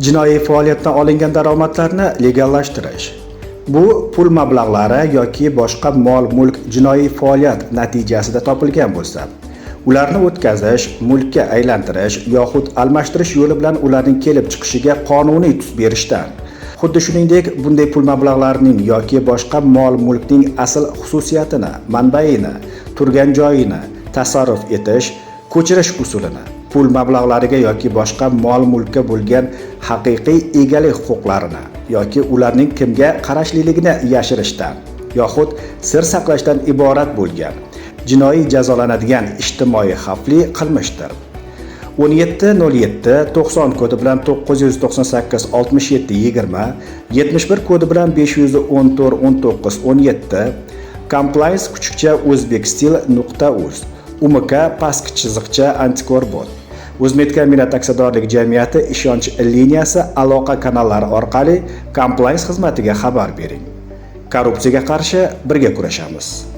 Jinoiy faoliyatdan olingan daromadlarni legallashtirish. Bu pul mablag'lari yoki boshqa mol-mulk jinoiy faoliyat natijasida topilgan bo'lsa, ularni o'tkazish, mulkka aylantirish yoxud almashtirish yo'li bilan ularning kelib chiqishiga qonuniy tus berishdan. Xuddi shuningdek, bunday pul mablag'larining yoki boshqa mol-mulkning asl xususiyatini, manbaini, turgan joyini tasarruf etish, ko'chirish usulini, pul mablag'lariga yoki boshqa mol-mulkka bo'lgan haqiqiy egalik huquqlarini yoki ularning kimga qarashliligini yashirishdan yoxud sir saqlashdan iborat bo'lgan jinoiy jazolanadigan ijtimoiy xavfli qilmishdir. 17 07 90 kodi bilan 998 67 20, 71 kodi bilan 514 19 17, compliance@o'zbekstil.uz, UMK_antikorbot, O'zmetkombinat aksiyadorlik jamiyati ishonch liniyasi aloqa kanallari orqali compliance xizmatiga xabar bering. Korrupsiyaga qarshi birga kurashamiz.